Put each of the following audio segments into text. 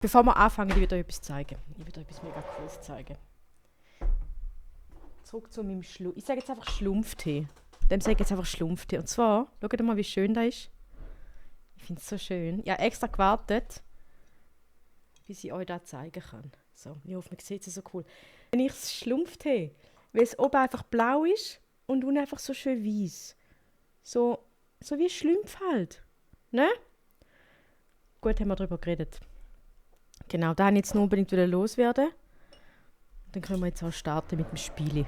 Bevor wir anfangen, ich will euch etwas zeigen. Ich will euch etwas mega Cooles zeigen. Zurück zu meinem Ich sage jetzt einfach Schlumpftee. Dem sage ich jetzt einfach Schlumpftee. Und zwar, schaut mal, wie schön das ist. Ich finde es so schön. Ich habe extra gewartet, bis ich euch das zeigen kann. So, ich hoffe, man sieht es so cool. Wenn ich es Schlumpftee, weil es oben einfach blau ist und unten einfach so schön weiß. So wie ein Schlumpf halt. Ne? Gut, haben wir darüber geredet. Genau, da wollte ich jetzt nur unbedingt wieder loswerden. Dann können wir jetzt auch starten mit dem Spiel.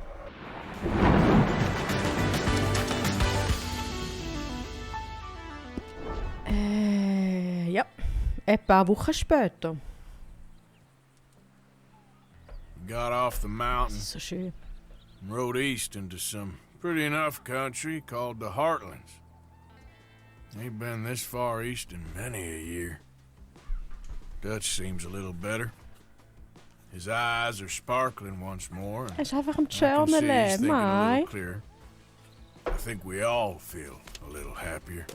Ja, ein paar Wochen später. Got off the mountain, So schön. and rode east into some pretty enough country called the Heartlands. Ain't been this far east in many a year. Dutch seems a little better. His eyes are sparkling once more, and Er ist einfach am I can see he's Journalen, thinking a Mai. little clearer. I think we all feel a little happier,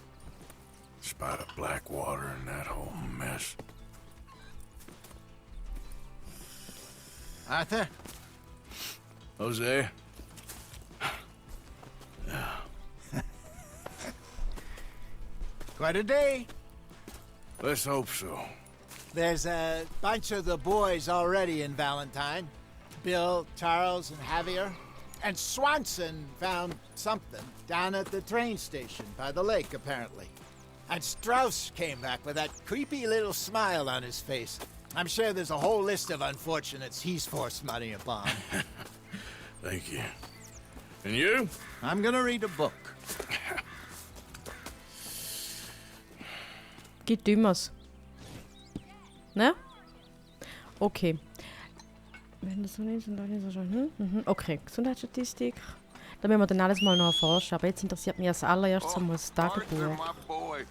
despite of Blackwater and that whole mess. Arthur? Jose? Quite a day. Let's hope so. There's a bunch of the boys already in Valentine. Bill, Charles, and Javier. And Swanson found something down at the train station by the lake, apparently. And Strauss came back with that creepy little smile on his face. I'm sure there's a whole list of unfortunates he's forced money upon. Thank you. And you? I'm gonna read a book. Geht dümmers. Ne? Okay. Wenn das so ist, dann ist es schon. Okay, Gesundheitsstatistik. Da müssen wir dann alles mal noch erforschen. Aber jetzt interessiert mich als allererstes einmal das Tagebuch. my boy.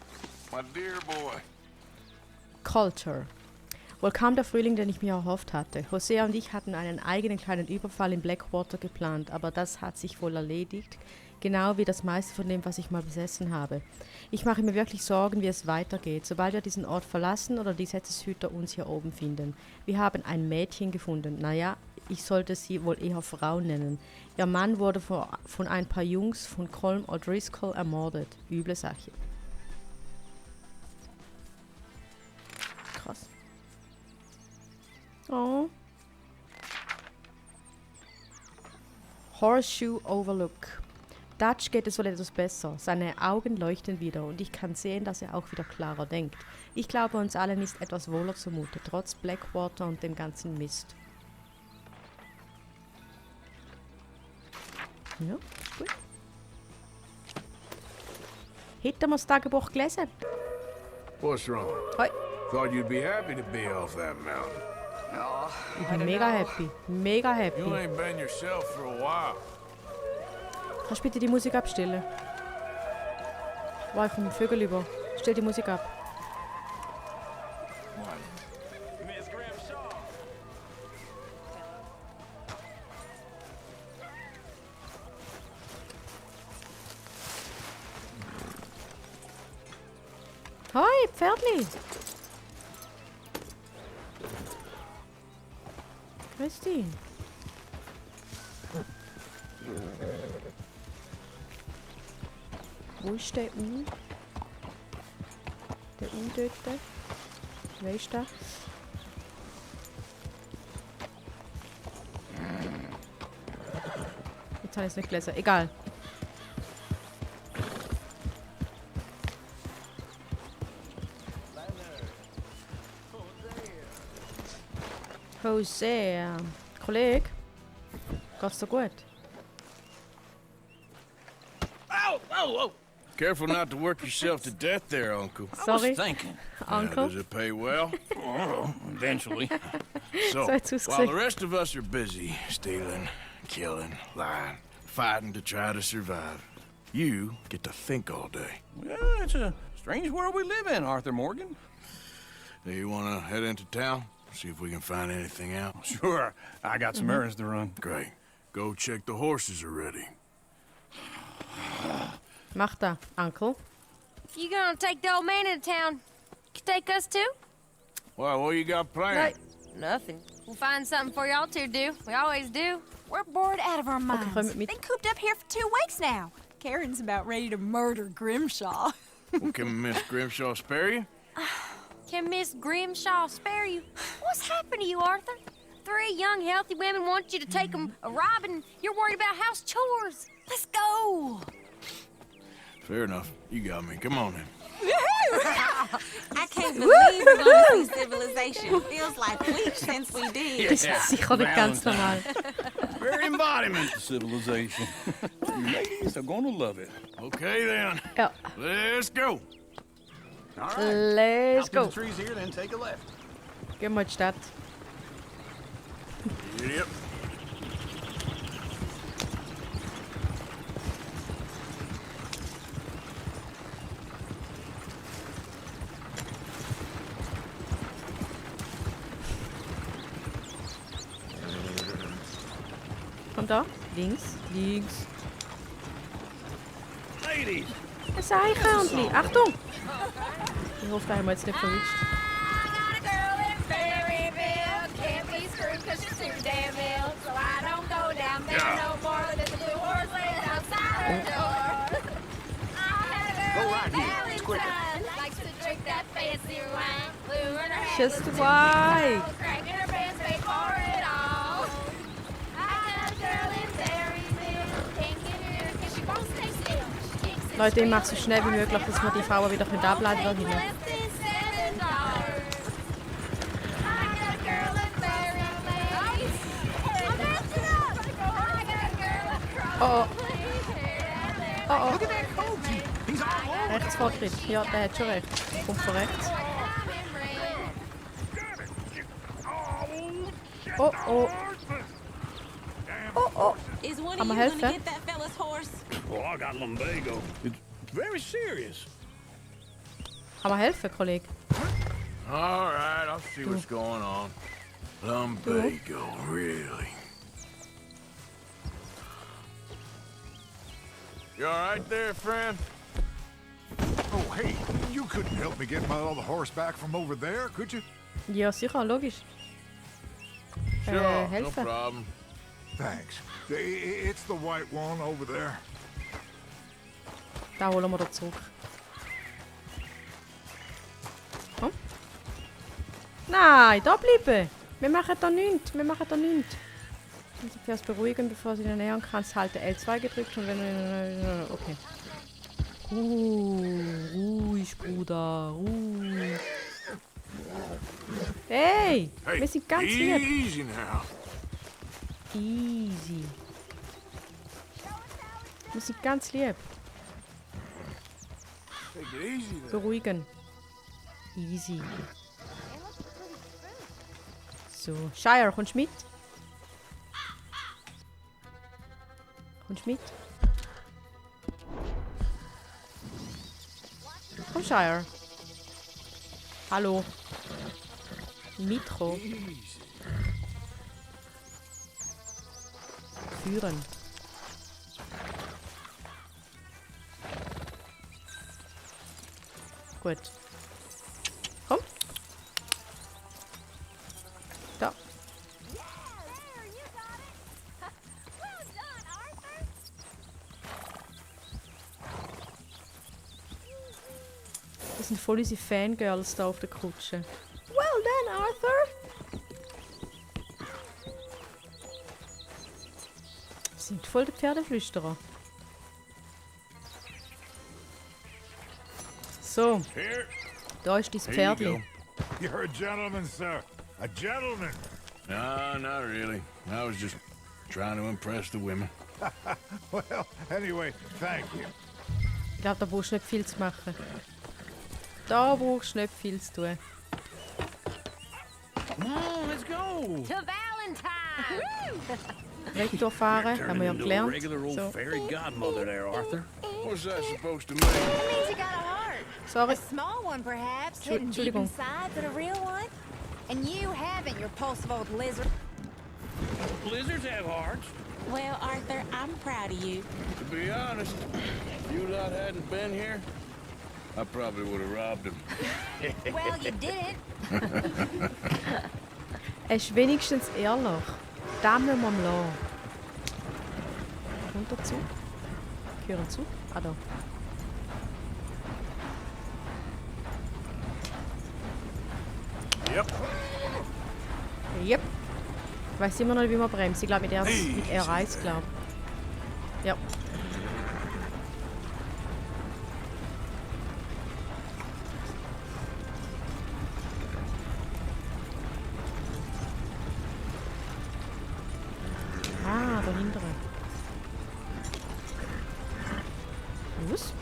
My dear boy. Culture. Wohl kaum der Frühling, den ich mir erhofft hatte. Hosea und ich hatten einen eigenen kleinen Überfall in Blackwater geplant, aber das hat sich wohl erledigt, genau wie das meiste von dem, was ich mal besessen habe. Ich mache mir wirklich Sorgen, wie es weitergeht, sobald wir diesen Ort verlassen oder die Gesetzeshüter uns hier oben finden. Wir haben ein Mädchen gefunden, naja, ich sollte sie wohl eher Frau nennen. Ihr Mann wurde von ein paar Jungs von Colm O'Driscoll ermordet. Üble Sache. Krass. Oh. Horseshoe Overlook. Dutch geht es wohl etwas besser. Seine Augen leuchten wieder und ich kann sehen, dass er auch wieder klarer denkt. Ich glaube, uns allen ist etwas wohler zumute, trotz Blackwater und dem ganzen Mist. Ja, ist gut. Hätten wir das Tagebuch gelesen? What's wrong? Hoi. Thought you'd be happy to be off that mountain. Ich bin mega happy. Mega You happy. ain't been yourself for a while. Kannst du bitte die Musik abstellen? Wow, ich komme mit Vögel über. Stell die Musik ab. Hoi, Pferdli! Grüß dich. Wo ist der U? Der U dort? Wer ist das? Jetzt habe ich es nicht gelesen. Egal. Hosea. Kollege? Geht's dir gut? Careful not to work yourself to death there, Uncle. Sorry, Thinking. Uncle. Does it pay well? Eventually. So, So it's who's while sick. the rest of us are busy stealing, killing, lying, fighting to try to survive, you get to think all day. Well, it's a strange world we live in, Arthur Morgan. Do you want to head into town? See if we can find anything out? Sure, I got some errands to run. Great. Go check the horses are ready. Mach da, Uncle. You gonna take the old man into town? You take us too? Well, what you got planned? Nothing. We'll find something for y'all to do. We always do. We're bored out of our minds. kommt mit. Been cooped up here for 2 weeks now. Karen's about ready to murder Grimshaw. Well, can Miss Grimshaw spare you? Can Miss Grimshaw spare you? What's happened to you, Arthur? 3 young, healthy women want you to take them a robbing. You're worried about house chores. Let's go. Fair enough. You got me. Come on then. I can't believe we're gonna see civilization. Feels like weeks since we did. Das ist sicher nicht ganz normal. Very embodiment of civilization. You ladies are gonna love it. Okay then. Ja, Let's go. All right. let's Out through go. the trees here, then take a left. Gehen wir in die Stadt. Yep. Kommt da? Links, links. Ladies! Ein Eichhörnchen. Achtung! Ich hoffe, da haben wir jetzt nicht verwischt. Just why? Leute, ich mache so schnell wie möglich, dass wir die Frauen wieder ableiten da hinten. Oh, oh. Oh, oh. Rechtsvortritt. Ja, der hat schon recht. Kommt von rechts. Oh, oh. Oh, oh. Is one Kann of man you helfen? gonna get that fella's horse? Well, I got lumbago. It's very serious. Kann man helfen, Kollege? All right, I'll see what's going on. Lumbago, really? You all right there, friend? Oh, hey, you couldn't help me get my other horse back from over there, could you? Ja, sicher, logisch. Sure, no helfen. problem. Thanks. It's the white one over there. Da holen wir da zurück. Komm. Nein, da bleiben. Wir machen da nichts. Wir machen da nichts. Ich muss erst beruhigen, bevor sie ihn nähern kann. Halte L2 gedrückt und wenn... Okay. Ruhig, Bruder. Ruhig. Hey, Hey, wir sind ganz lieb. easy now. Easy. Wir sind ganz lieb. Take it easy there. Beruhigen. Easy. So, Shire, kommst du mit? Kommst du mit? Komm, Shire. Hallo. Mitro. Führen. Gut. Komm. Da. Das sind voll unsere Fangirls da auf der Kutsche. Well done, Arthur! Das sind voll die Pferdeflüsterer. So, Here. da ist dein Here you Pferdli. go. You're a gentleman, sir. A gentleman. No, not really. I was just trying to impress the women. Well, anyway, thank you. Ich glaube, da brauchst du nicht viel zu machen. Da brauchst du nicht viel zu tun. Come on, let's go. To Valentine! Vektor fahren, haben wir ja Into a gelernt. regular old So. fairy godmother there, Arthur. What's that supposed to mean? Means you got a heart. Sorry. A small one, perhaps, hidden deep Entschuldigung. inside, but a real one. And you haven't, you repulsive old lizard. Blizzards have hearts. Well, Arthur, I'm proud of you. To be honest, if you lot hadn't been here, I probably would have robbed him. Well, you didn't. Er ist wenigstens ehrlich. Das müssen wir ihm lassen. Kommt dazu? Gehören zu? Ah, da. Yep. Yep. Ich weiß immer noch nicht, wie man bremst. Ich glaube, mit R1, glaube ich. Ja. Ah, da hinten. Was?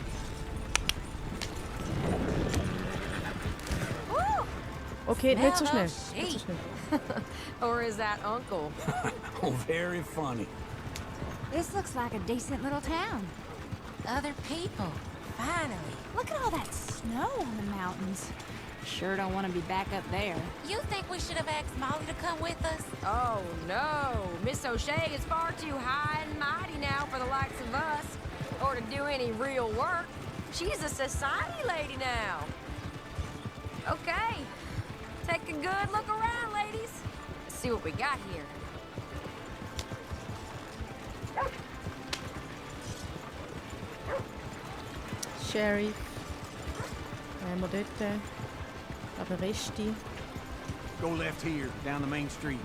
Okay, nicht so schnell. Nicht so schnell. Or is that Uncle? Oh, very funny. This looks like a decent little town. Other people. Finally. Look at all that snow on the mountains. Sure don't want to be back up there. You think we should have asked Molly to come with us? Oh, no. Miss O'Shea is far too high and mighty now for the likes of us. Or to do any real work. She's a society lady now. Okay. Take a good look around, ladies. See what we got here. Sheriff. Dann haben wir dort aber Resti. Go left here, down the main street.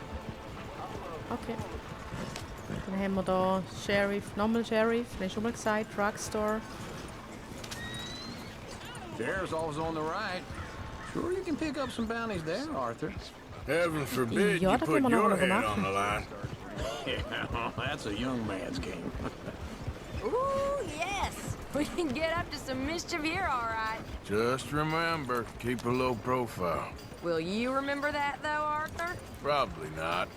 Okay. Dann haben wir da Sheriff, nochmal Sheriff, den schon mal gesagt, Drugstore. Sheriff's always on the right. Sure you can pick up some bounties there, Arthur. Heaven forbid Ja, you da put können wir noch your mal head machen. on the line. Yeah, that's a young man's game. Ooh, yes. We can get up to some mischief here, all right. Just remember, keep a low profile. Will you remember that, though, Arthur? Probably not.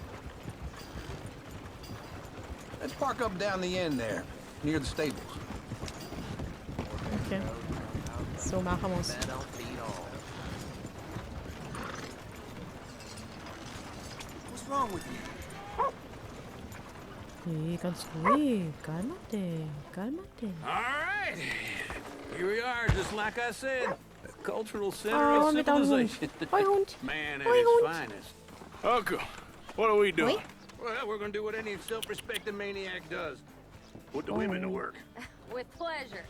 Let's park up down the end there, near the stables. Okay. So machen wir es. What's wrong with you? Nee, ganz ruhig. Calmate, calmate. All right. Here we are, just like I said. The cultural center Oh, of mit einem Hund. civilization. Hoi, Hund. Man at Hoi, its Hund. finest. Uncle, what are we doing? Well, we're gonna do what any self-respecting maniac does. Put the women to work. With pleasure.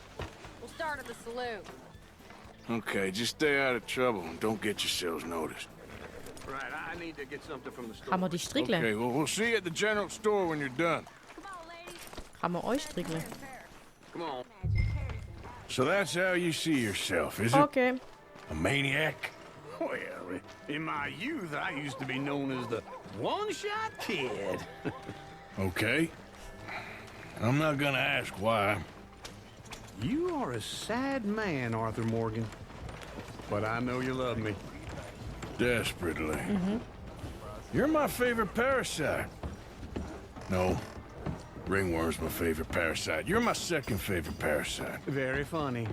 We'll start at the saloon. Okay, just stay out of trouble and don't get yourselves noticed. Right, I need to get something from the store. Kann man die strickeln? Okay, well, we'll see you at the general store when you're done. Come on, ladies. Kann man euch strickeln? Come on. So that's how you see yourself, is it? Okay. A maniac? Well, in my youth, I used to be known as the one-shot kid. Okay. I'm not gonna ask why. You are a sad man, Arthur Morgan. But I know you love me. Desperately. You're my favorite parasite. No. Ringworm's my favorite parasite. You're my second favorite parasite. Very funny.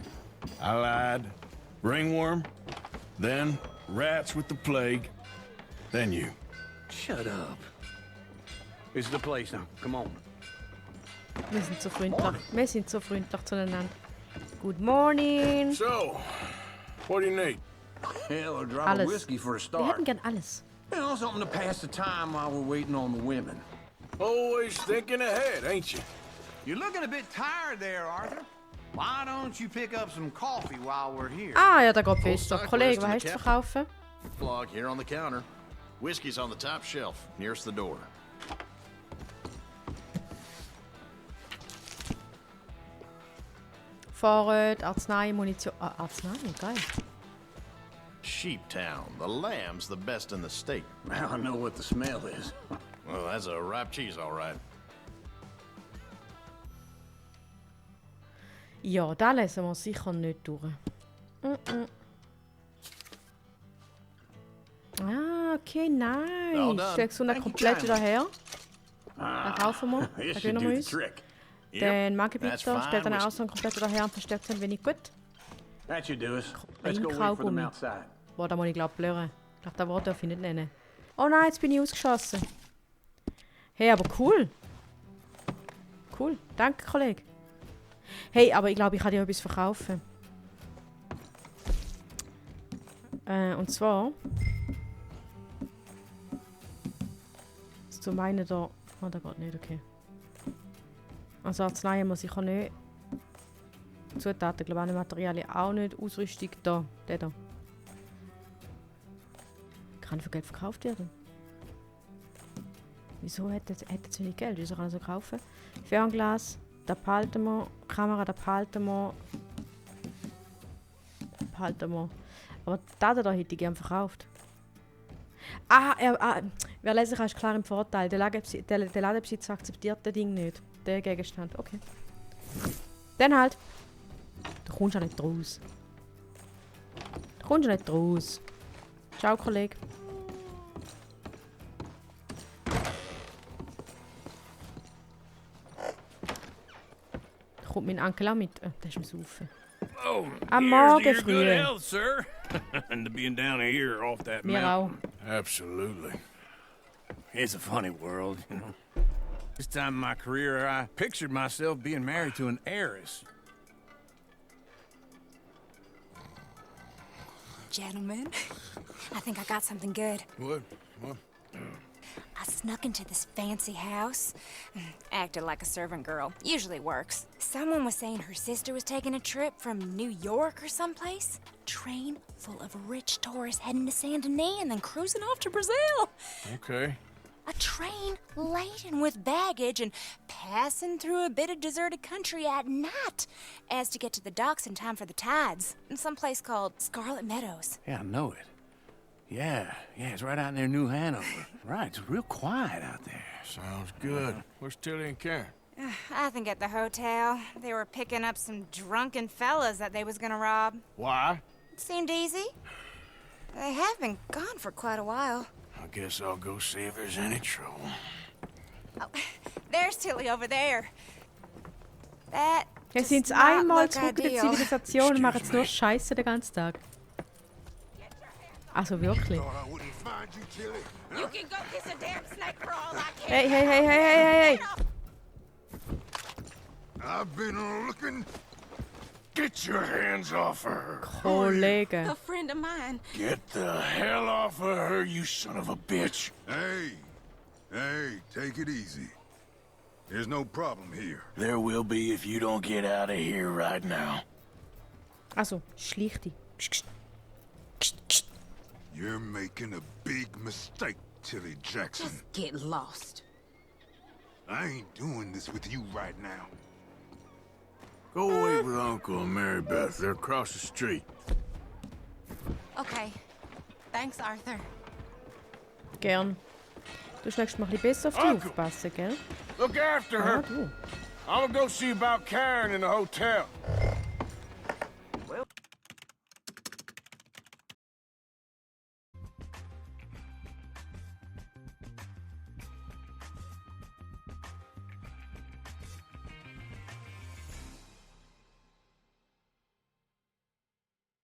I lied. Ringworm. Then rats with the plague. Then you. Shut up. This is the place now. Come on. Wir sind so freundlich. Wir sind so freundlich zueinander. Good morning. So, what do you need? Hell, a drop Alles. of whiskey for a Wir start. hätten gern alles. You know, something to pass the time while we're waiting on the women. Always thinking ahead, ain't you? You're looking a bit tired there, Arthur. Why don't you pick up some coffee while we're here? Ah, ja, da geht besser. stock Kollege, list was in hast the du zu cap- verkaufen? Log here on the counter. Whiskey's on the top shelf, nearest the door. Vorrat, Arznei, Munition. Ah, Arznei, geil. Sheeptown. The lamb's the best in the state. I know what the smell is. Well, that's a ripe cheese, all right. Ja, da lesen wir sicher nicht durch. Ah, okay, Well nice. done. Legst du ihn Thank you komplett kindly. wieder her? Dann kaufen wir. This Dann should gönnen do wir the uns. trick. Den that's Magebitter fine stellt dann whiskey. auch so komplett wieder her und verstärkt ein wenig gut. That should do us. Let's go wait for them Kaugummi. outside. Boah, da muss ich glaube blören. Ich glaube, das Wort darf ich nicht nennen. Oh nein, jetzt bin ich ausgeschossen. Hey, aber cool. Cool. Danke, Kollege. Hey, aber ich glaube, ich kann dir etwas verkaufen. Und zwar zum einen da... Oh, der geht nicht, okay. Also Arzneien muss ich auch nicht. Zutaten, glaube ich, Materialien auch nicht. Ausrüstung da, der da. Kann für Geld verkauft werden. Wieso hat er so wenig Geld? Wieso kann er so kaufen? Fernglas, da behalten wir. Kamera, da behalten wir. Behalten wir. Aber da hätte ich gerne verkauft. Wer lesen kann, ist klar im Vorteil. Der Ladebesitzer akzeptiert das Ding nicht. Der Gegenstand. Okay. Dann halt. Du kommst ja nicht raus. Du kommst ja nicht raus. Ciao, Kollege. Da kommt mein Onkel auch mit. Der ist am Saufen. Oh, Am here's Morgen to your früh. good health, sir. And to being down here off that Mir auch. mountain. Absolutely. It's a funny world, you know. This time in my career, I pictured myself being married to an heiress. Gentlemen, I think I got something good. What? I snuck into this fancy house. Acted like a servant girl. Usually works. Someone was saying her sister was taking a trip from New York or someplace. Train full of rich tourists heading to Saint Denis and then cruising off to Brazil. Okay. A train laden with baggage and passing through a bit of deserted country at night as to get to the docks in time for the tides in some place called Scarlet Meadows. Yeah, I know it. Yeah, it's right out near New Hanover. Right, it's real quiet out there. Sounds good. Where's Tilly and Karen? I think at the hotel. They were picking up some drunken fellas that they was gonna rob. Why? It seemed easy. They have been gone for quite a while. I guess I'll go see if there's any trouble. Oh, there's Tilly over there. That Wir does sind not einmal look zurück in die ideal. Zivilisation und machen jetzt Excuse nur me. Scheiße den ganzen Tag. Also wirklich. Thought I wouldn't find you, Tilly. You can go kiss a damn snake for all I care. Hey. I've been looking. Get your hands off of her. Kollege. A friend of mine. Get the hell off of her, you son of a bitch. Hey, take it easy. There's no problem here. There will be if you don't get out of here right now. Also, schlich dich. You're making a big mistake, Tilly Jackson. Just get lost. I ain't doing this with you right now. Go away with Uncle and Mary Beth. They're across the street. Okay. Thanks, Arthur. Gern. Du schlägst mal ein bisschen besser auf die Uncle. aufpassen, gell? Look after Ah, her. du. I'm gonna go see about Karen in the hotel.